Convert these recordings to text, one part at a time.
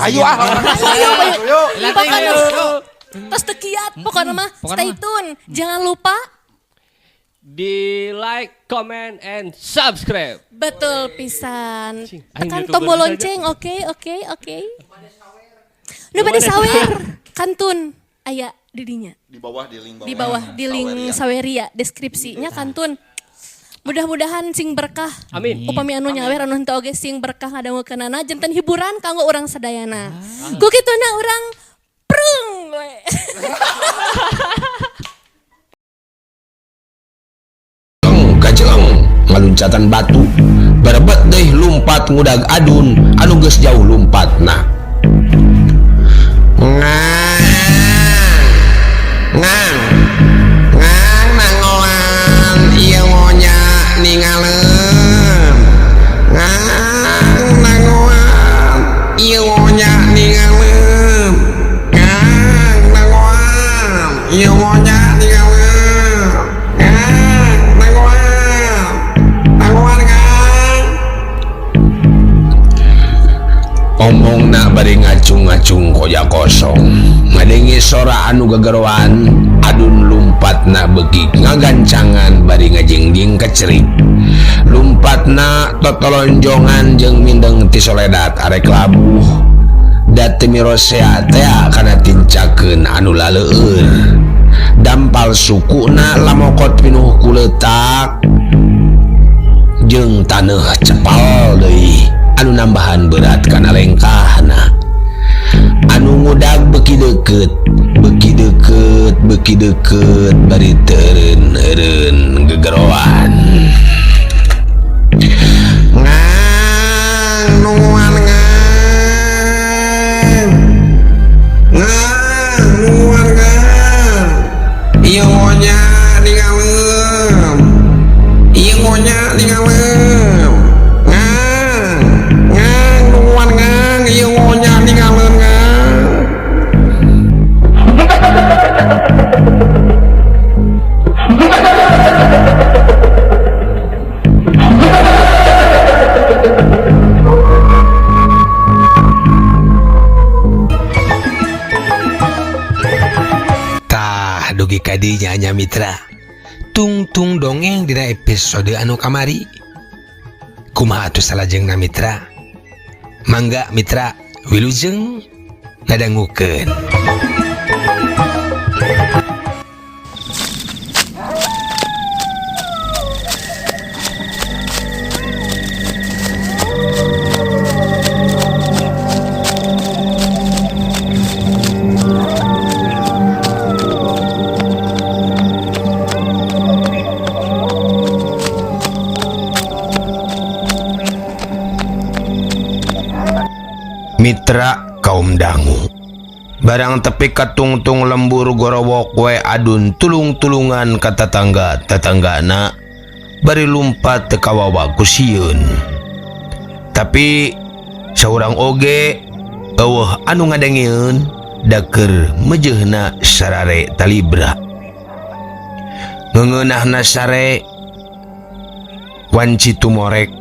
Ayo ah. Ayo, ayo. Ayo. Pokoknya tos teu kiat, pokoknya mah Pokoknya stay mah. tune. Jangan lupa Di like, comment, and subscribe. Betul pisan. Cing, aing Tekan YouTuber tombol saja. lonceng, oke, oke, oke. Nu bade sawer, kantun aya di dinya. Di bawah di link bawah. Di bawah di link Saweria. Saweria deskripsinya kantun. Mudah-mudahan sing berkah. Amin. Upami anu nyawer anu henteu oge sing berkah ngadangukeunana janten hiburan kanggo urang sadayana. Ku kituna urang prung we. Kajeleng ngaluncatan batu berebet deh lumpat ngudag adun anu geus jauh lumpatna ngang ngang ngang nangolan ieu monya ningaleun ngang nangoan ieu monya ningaleun ngang nangoan ieu monya ningaleun ngang nangoan nangoan ngang omongna bari ngacung-ngacung koja kosong ngadenge sora anu gegeroan adun lumpatna beuki ngagancangan bari ngajingjing kecerik lumpatna totolonjongan jeung mindeng ti soledat arek labuh da teu mirosea tea kana tincakeun anu laleueur dampal sukuna lamokot pinuh kuletak jeung taneuh cepal deui anu nambahan berat kana lengkahna anu ngudag beuki deukeut beuki deukeut beuki deukeut bari teureun-eureun gegeroan ngang nungguan ngang ngang nungguan ngang ieu monya ningaleum ieu monya ningaleum ngang ngang nungguan ngang ieu monya ningaleum ngang. Tah dugi ka dinya nya mitra tungtung dongeng dina episode anu kamari kumaha atuh salajengna mitra mangga mitra wilujeng ngadangukeun. Mitra kaum dangu barang tepi katungtung lembur gorowok we adun tulung-tulungan ka tetangga tetanggana bari lumpat teu kawawa ku sieun tapi saurang oge eueuh anu ngadengeun da keur meujeuhna sarare talibra ngeungeunahna sare wanci tumorek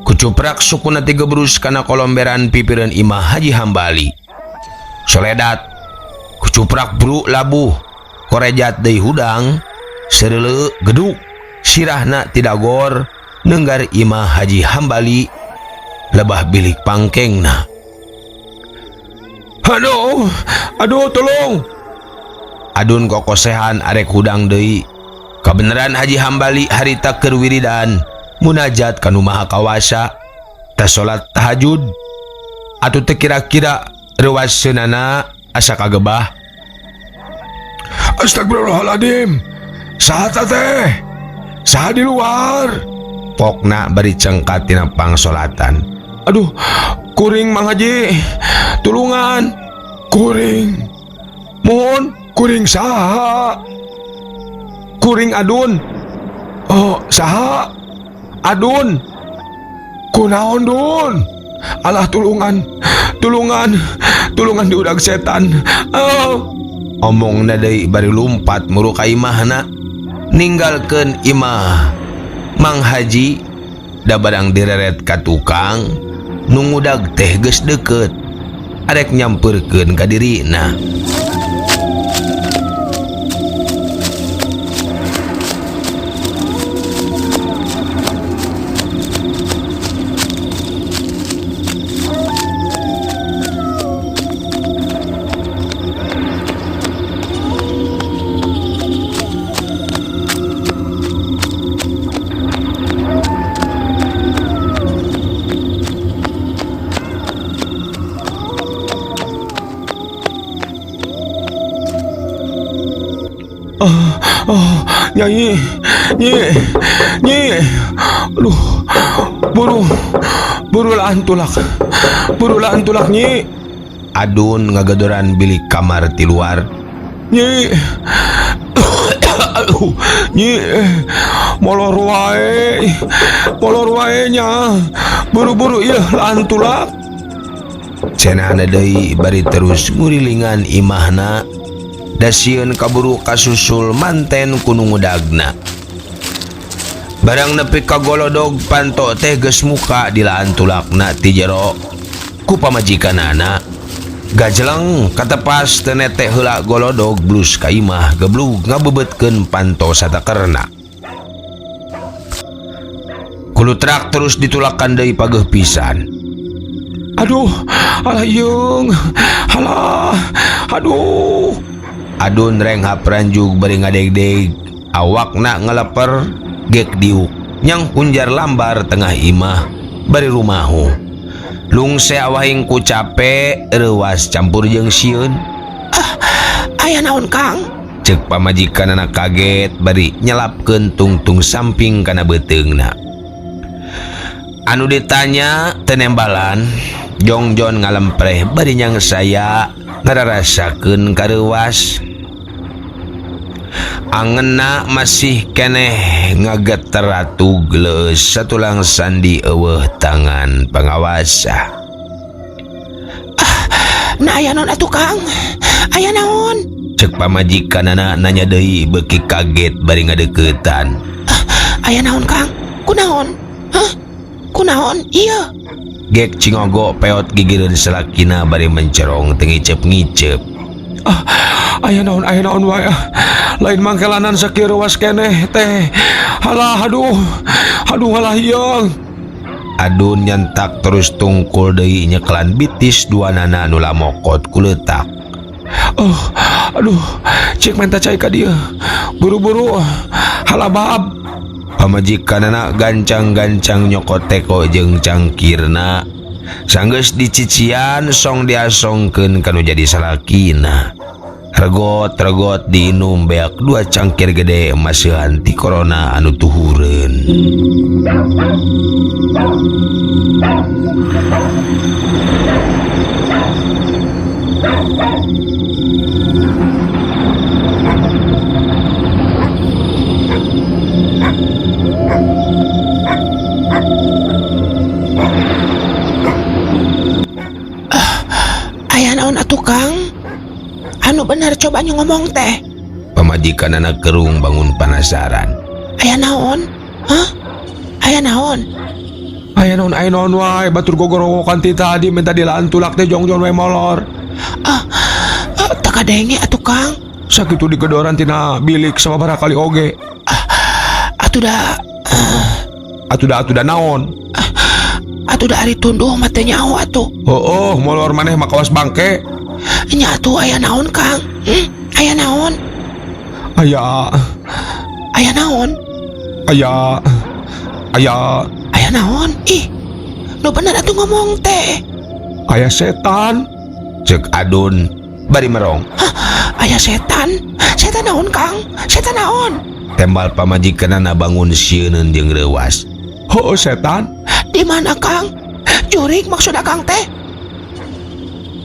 kucuprak sukuna tigebrus kana kolomberan pipireun imah Haji Hambali soledat kucuprak bru labuh korejat deui hudang sereuleu geduk sirahna tidagor nenggar imah Haji Hambali lebah bilik pangkengna. Aduh, aduh tolong. Adun kokosehan arek hudang deui. Kabeneran Haji Hambali harita keur wiridan munajat ka nu Maha Kawasa ta salat tahajud atuh teu kira-kira reuwaseunana asa kagebah. Astagfirullahaladzim, saha teh? Saha di luar? Pokna bari cengkat tina pangsolatan. Aduh, kuring Mang Haji, tulungan, kuring. Mohon, kuring saha? Kuring adun. Oh, saha? Adun. Kunaon dun? Alah tulungan, tulungan, tulungan diudag setan. Oh. Omongna deui bari lumpat muru ka imahna ninggalkeun imah Mang Haji da barang direret ka tukang Nu ngudag teh geus deukeut arek nyamperkeun ka dirina. Oh, Nyai, Nyi, Nyi. Aduh, buru, buru laan tulak. Buru laan tulak, Nyi. Adun ngagedoran bilik kamar ti luar. Nyi. Aduh, Nyi, molor wae. Molor wae nya. Buru-buru ieu laan tulak. Cenahna deui bari terus ngurilingan imahna. Da sieun kaburu kasusul manten ku nu ngudagna. Barang nepi ka golodog panto teh geus muka dilaan tulakna ti jero ku pamajikanana. Gajeleng katepas teu nete heula golodog blus ka imah geblug ngabeubeutkeun panto satakerna. Kulutrak terus ditulakan deui pageuh pisan. Aduh, alah yeung. Alah, aduh. Adun renghap ranjug bari ngadegdeg, awakna ngeleper gek diuk nyang kunjar lambar tengah imah bari rumahu. Lungse awahing ku cape reuwas campur jeung sieun. Ah, aya naon Kang? Ceuk pamajikanana kaget bari nyelapkeun tungtung samping kana beuteungna. Anu ditanya teu nembalan, Jongjon ngalempreh bari nyang saya ngararasakeun kareuwas. Angenna masih keneh ngageteratug leueus satulang sandi eueuh tangan pangawasa. Ah, nah aya naon atuh Kang? Aya naon? Ceuk pamajikanana nanya deui beuki kaget bari ngadeuketan. Ah, aya naon Kang? Kunaon? Hah? Kunaon? Ieu. Gek cingogo peot gigireun salakina bari mencerong teu ngicep-ngicep. Ah, aya naon wae. Lain mangkelanan sakieu reuwas keneh teh. Halah, aduh. Aduh halah hieung. Adun nyentak terus tungkul deui nyekelan bitis dua nana nu lamokot ku leutak. Oh, aduh, cek menta cai ka dieu. Buru-buru halabab. Pamajikanana gancang-gancang nyokot teko jeung cangkirna. Sanggeus dicician song diasongkeun kanu jadi salakina. Regot-regot diinum beak dua cangkir gede masihan ti corona anu tuhureun. Aya naon atuh Kang? Anu bener coba ngomong teh. Pamajikanana kerung bangun penasaran. Aya naon? Hah? Aya naon? Aya naon wae batur gogorowokan ti tadi minta dilaan tulak teh jongjon we molor. Ah, teu kadenge atuh Kang. Sakitu digedoran tina bilik sababaraha kali oge. Ah, atuh da atuh da naon? Atuh da ari tunduh mah teu nyaho atuh. Heueuh, molor maneh mah kawas bangke. Nya atuh aya naon Kang? Aya naon? Aya. Aya naon? Aya. Aya. Aya naon? Ih. Nu bener atuh ngomong teh. Aya setan. Ceuk Adun bari merong. Hah, aya setan? Setan naon Kang? Setan naon? Tembal pamajikanana bangun sieuneun jeung reuwas. Heueuh setan. Di mana Kang? Jurig maksud Akang teh?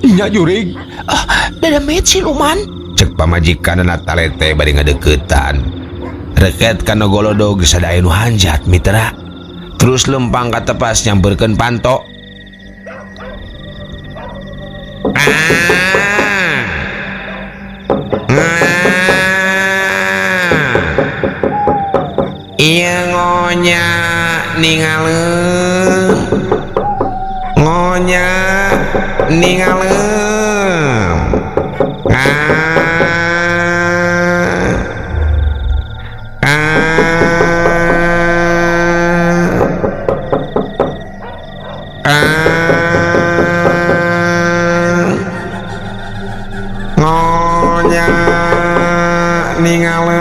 Nya jurig. Ah, dedemit siluman. Ceuk pamajikanana talete bari ngadeuketan. Reket kana golodog sadaya nu hanjat mitra. Terus lempang ka tepas nyamperkeun panto. Ieu ngonya ningaleun. Ningalem. Ngonya ningalem.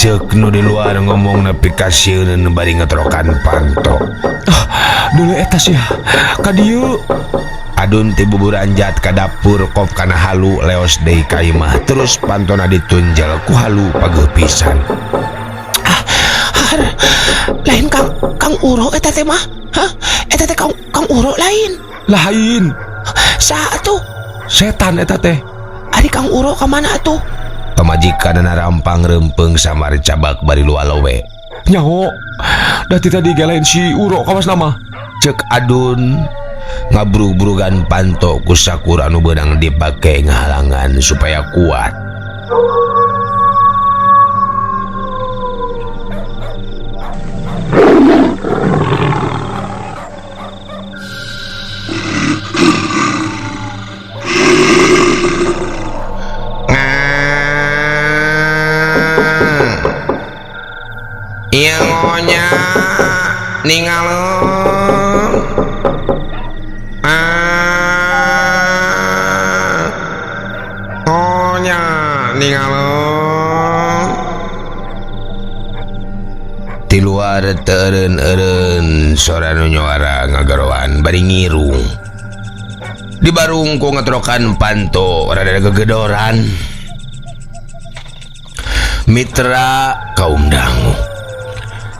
Ceuk nu di luar ngomong nepi ka sieun bari ngetrokan panto. Ah, dulu eta sia ka dieu. Adun ti buburanjat ka dapur kop kana halu leos deui ka imah terus pantona ditunjel ku halu pageuh pisan. Ah, har, lain Kang Kang Uro eta teh mah. Hah? Eta teh Kang Kang Uro lain. Lain. Saha atuh? Setan eta teh. Ari Kang Uro ka mana atuh? Pamajikanana rampang rempeng samar cabak bari lualowe. Nyaho, da ti tadi ge lain si Uro kawas nama. Cek Adun ngabrug-brugan panto ku sakur anu beunang dipake ngahalangan supaya kuat. Iya ngonya ningalem. Ngonya ningalem. Ti luar teu eureun-eureun sora nu nyuara ngagaroan bari ngirung. Di barung ku ngetrokan panto rada gegedoran. Mitra kaum dangu.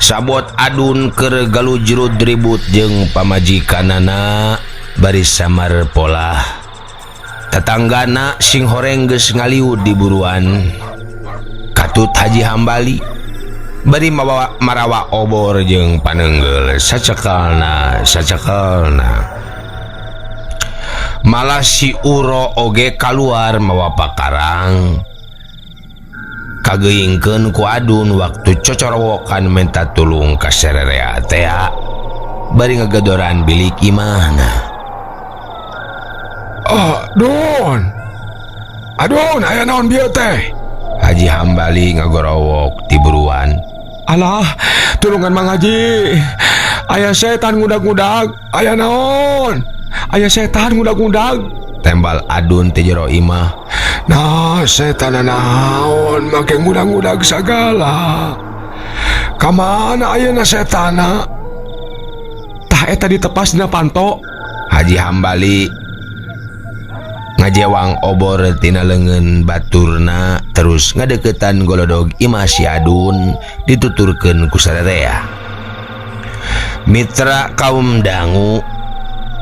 Sabot Adun keur galujrud ribut jeung pamajikanana bari samar polah. Tetanggana sing horeng geus ngaliwud di buruan. Katut Haji Hambali bari mawa marawa obor jeung panenggel sacekelna sacekelna. Malah si Uro oge kaluar mawa pakarang. Kageingkeun ku Adun waktu cocorowokan minta tulung ka sererea tea bari ngegedoran bilik imahna. Adun. Adun, aya naon bieu teh? Haji Hambali ngagorowok ti buruan. Alah, tulungan Mang Haji. Aya setan ngudag-ngudag, aya naon? Aya setan ngudag-ngudag. Tembal Adun ti jero imah. Nah, setan naon make ngudag-ngudag sagala. Kamana ayeuna setana? Tah eta ditepas dina panto. Haji Hambali ngajewang obor tina leungeun baturna terus ngadeukeutan golodog imah si Adun dituturkeun ku sarerea. Mitra kaum dangu,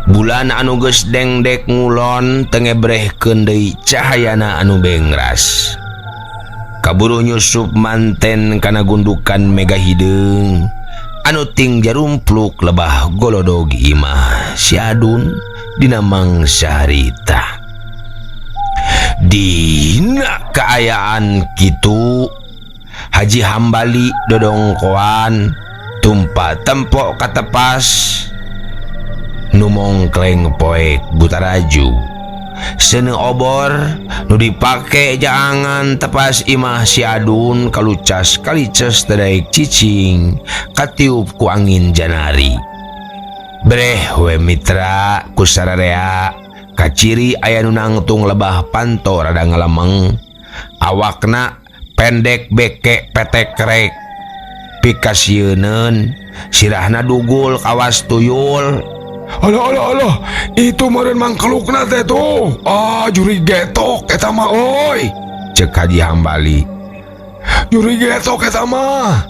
bulan anu geus dengdek ngulon teu ngebrehkeun deui cahayana anu bengras. Kaburu nyusup manten kana gundukan mega hideung anu ting jarumpluk lebah golodog imah si Adun dina mangsa harita. Dina kaayaan kitu Haji Hambali dodongkoan tumpa tempok katepas nu mongkleng poek butaraju. Seuneu obor nu dipake jaangan tepas imah si Adun kalucas kalices tadaek cicing katiup ku angin janari. Breh we mitra ku sararea kaciri aya nu nangtung lebah panto rada ngalemeng. Awakna pendek beke petek rek pikasieuneun sirahna dugul kawas tuyul. Alah alah alah, itu meureun mangkelukna teh tuh. Ah, juri getok eta mah euy. Ceuk Haji Hambali. Juri getok eta mah.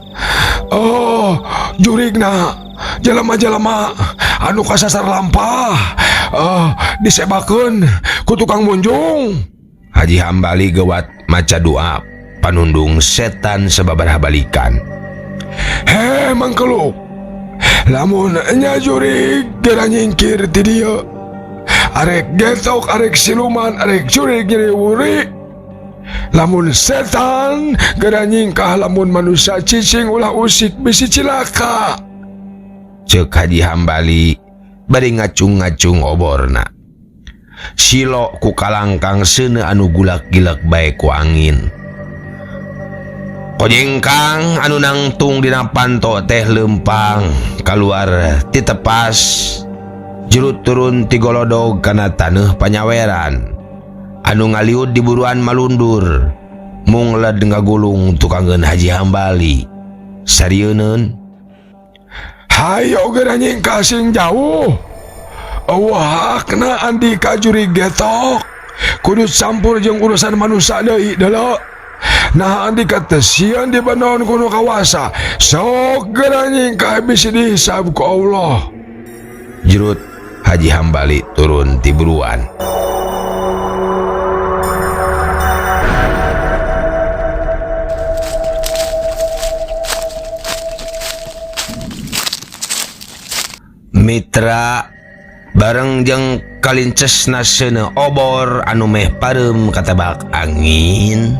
Oh, jurigna jelema-jelema anu kasasar lampah. Oh, disebakeun ku tukang munjung. Haji Hambali gewat maca doa panundung setan sababaraha balikan. He mangkeluk, lamun nya jurig geura nyingkir ti dieu. Arek getok, arek siluman, arek jurig nyeri wuri. Lamun setan geura nyingkah lamun manusia cicing ulah usik bisi cilaka. Ceuk Haji Hambali bari ngacung-ngacung oborna. Silo ku kalangkang seuneu anu gulak-gilak bae ku angin. Kojengkang anu nangtung dina panto teh leumpang kaluar ti tepas jurut turun ti golodog kana taneuh panyaweran. Anu ngaliud di buruan malundur mungled ngagulung tukangeun Haji Hambali. Sarieun hayo geura nyingkah sing jauh. Eueuh hakna Andika jurig getok kudu campur jeung urusan manusia deui deuleu. Nah Andika teh sieun dibenon ku nu kawasa. Sok geura nyingkah bisi dihisab ku Allah. Jurut Haji Hambali turun ti buruan. Mitra bareng jeung kalincesna seuneu obor anu meh pareum katebak angin.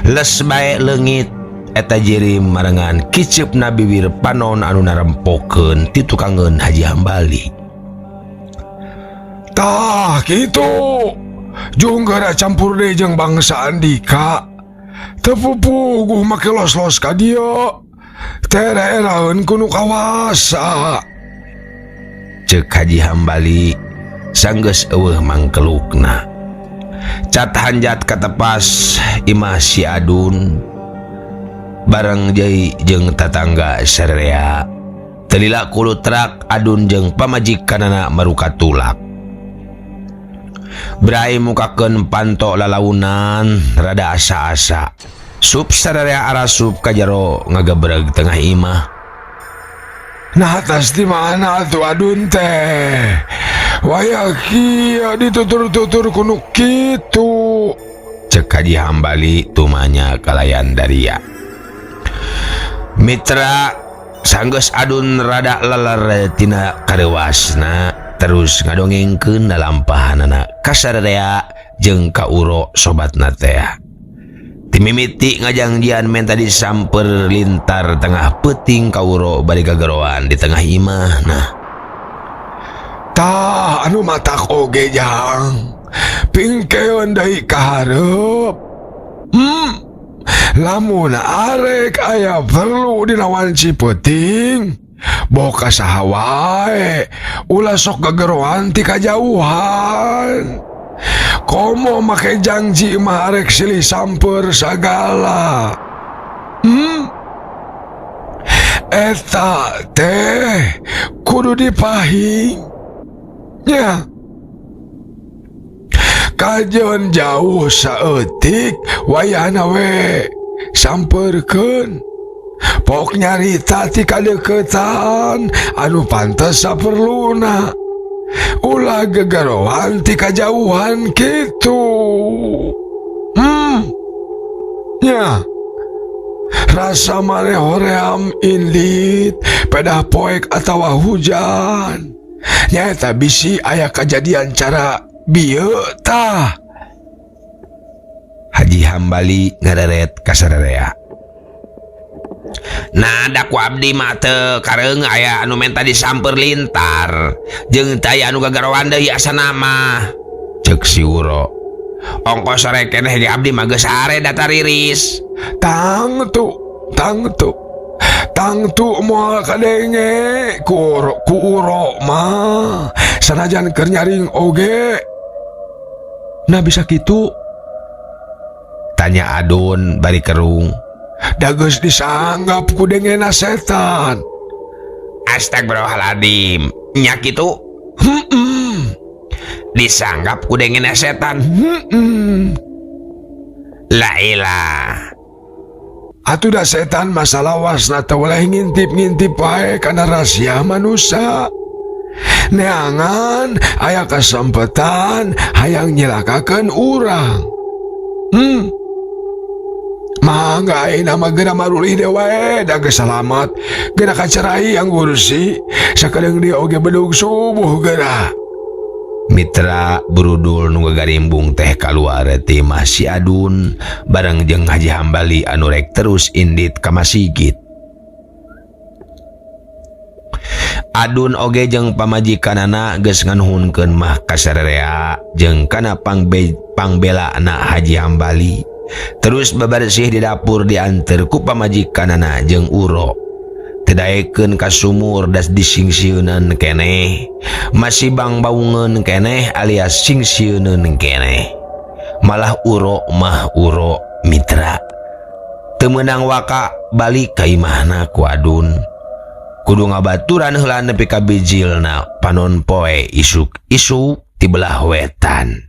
Les bae leungit eta jirim marengan kiceupna bibir panon anu narempokeun ti tukangeun Haji Hambali. Tah kitu jung geura campur deui jeung bangsa Andika. Teu pupuguh make los-los ka dieu. Tere-eraeun ku nu kawasa. Ceuk Haji Hambali sanggeus eueuh mangkelukna. Cat hanjat katepas imah si Adun bareng deui jeung tatangga sararea. Teu lila kulutrak Adun jeung pamajikanana maruka tulak. Brai mukakeun panto lalaunan rada asa-asa. Sup sararea arasup ka jero ngagebreg tengah imah. Nah atas di mana tuh Adun teh? Waya kieu ditutur-tutur kuno kitu. Ceuk Haji Hambali tumanya kalayan daria. Mitra sanggeus Adun rada leler tina karewasna terus ngadongengkeun lalampahanana ka sararea jeung ka Uro sobatna teh. Timimiti ngajangjian menta disamper lintar tengah peuting ka Uro bari gageroan di tengah imah. Nah tah anu matak oge jang pingkeun deui ka hareup. Lamun arek aya perlu dina wanci peuting boka saha wae ulah sok gageroan ti kajauhan. Komo make jangji mah arek silih samper sagala. Eta teh kudu dipahing. Nya. Kajeun jauh saeutik wayahna we samperkeun. Pok nyarita ti kadeuketan anu pantes saperluna. Ulah gegeroan ti kajauhan kitu. Nya. Rasa maneh hoream indit pedah poek atawa hujan. Nyaeta bisi aya kajadian cara bieu tah. Haji Hambali ngareret ka sararea. Nah da ku abdi mah teu kareung aya anu menta disamper lintar jeung teu aya anu gagaroan deui asana mah. Ceuk si Uro. Ongkos sore keneh ge abdi mah geus sare data riris. Tangtu, tangtu. Tangtu moal kadenge ku Uro mah. Sanajan keur nyaring oge. Nah bisa kitu? Tanya Adun bari kerung. Da geus disanggap ku dengena setan. Astagfirullahaladzim. Nya kitu? Disanggap ku dengena setan. La ilah. Atuh da setan masalah wasna teu boleh ngintip-ngintip wae kana rahasia manusia. Neangan aya kesempatan hayang nyilakakeun urang. Mangga ayeuna mah geura marulih deui wae da geus salamat. Geura kacerai yang ngurusi sakedeung dia oge bedug subuh geura. Mitra Brudul nu gagarimbung teh kaluar ti imah si Adun bareng jeung Haji Hambali anu rek terus indit ka masigit. Adun oge jeung pamajikanana geus nganuhunkeun mah kasarerea jeung kana pangbelana Haji Hambali. Terus bebersih di dapur dianter ku pamajikanana jeung Uro. Teu daekeun ka sumur das disingsieunan keneh. Masih bangbaungeun keneh alias singsieuneun keneh. Malah Uro mah Uro mitra. Teu meunang waka balik ka imahna ku Adun. Kudu ngabaturan heula nepi ka bijilna panon poe isuk-isuk ti belah wetan.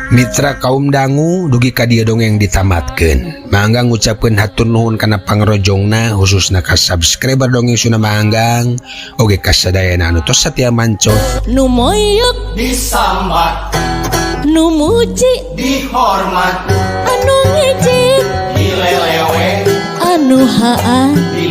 Mitra kaum dangu dugi ka dieu dongeng ditamatkeun. Mangga ngucapkeun hatur nuhun kana pangrojongna khususna ka subscriber dongeng Sunda Manggang oge ka sadayana anu tos satia mancot. Nu moyok disambat, nu muji dihormat, anu ngejek dilelewe, anu haa di